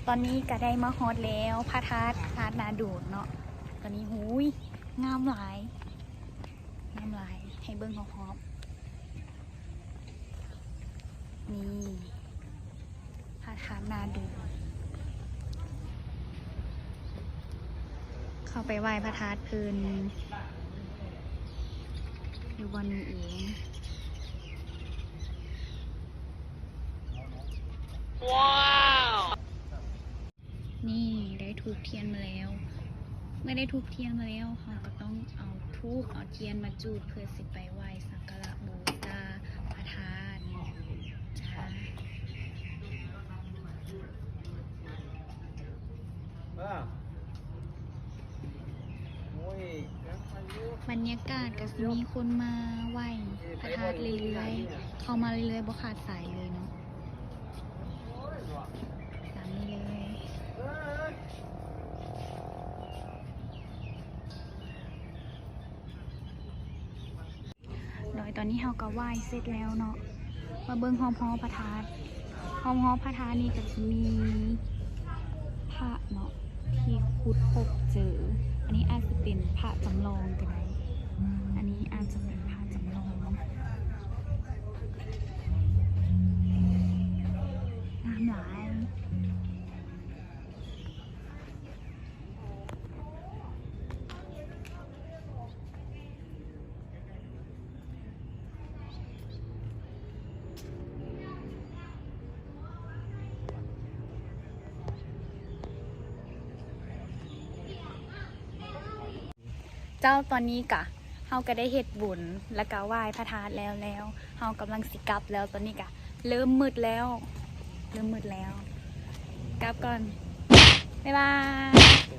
ຕອນນີ້ກະໄດ້ມາຮອດແລ້ວ ພະທາດ ທາດນາດູນເນາະ. ຕອນນີ້ ຫູຍ ງາມຫຼາຍ ງາມຫຼາຍ ໃຫ້ເບິ່ງຮອບໆ ນີ້ ພະທາດນາດູນ. ເຂົ້າໄປໄຫວ້ພະທາດເພິ່ນ ຢູ່ບ່ອນນີ້ເອງ. ວ້າວ ນີ້ໄດ້ທູບທຽນມາແລ້ວ. ເມື່ອໄດ້ທູບທຽນມາແລ້ວ ເຮົາກໍຕ້ອງເອົາທູບເອົາທຽນມາຈູດ ເພື່ອຊິໄປໄຫວ້ສັກກາລະບູຊາພະທາດ. ບັນຍາກາດກໍຊິມີຄົນມາໄຫວ້ພະທາດເລື້ອຍໆ ເຂົ້າມາເລື້ອຍໆ ບໍ່ຂາດສາຍເລີຍເນາະ. ຕາມນີ້ເລີຍ. ໂດຍຕອນນີ້ເຮົາກໍໄຫວ້ເສັດແລ້ວເນາະ. ມາເບິ່ງຮອບໆພະທາດ. ຮອບໆພະທາດນີ້ກໍຈະມີພະເນາະ ທີ່ຂຸດພົບເຈີ. ອັນນີ້ອາດຈະເປັນພະຈຳລອງກໍໄດ້. ອັນນີ້ອາດຈະເປັນພະຈຳລອງ. ງາມຫຼາຍ. ເຈົ້າ ຕອນນີ້ກະ ເຮົາກະໄດ້ເຮັດບຸນ ແລ້ວກະໄຫວ້ພະທາດແລ້ວແລ້ວ ເຮົາກຳລັງຊິກັບແລ້ວ. ຕອນນີ້ກະເລີ່ມມືດແລ້ວ ເລີ່ມມືດແລ້ວ ກັບກ່ອນ ບາຍບາຍ.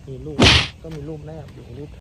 มีรูป ก็มีรูปแนบอยู่ รูป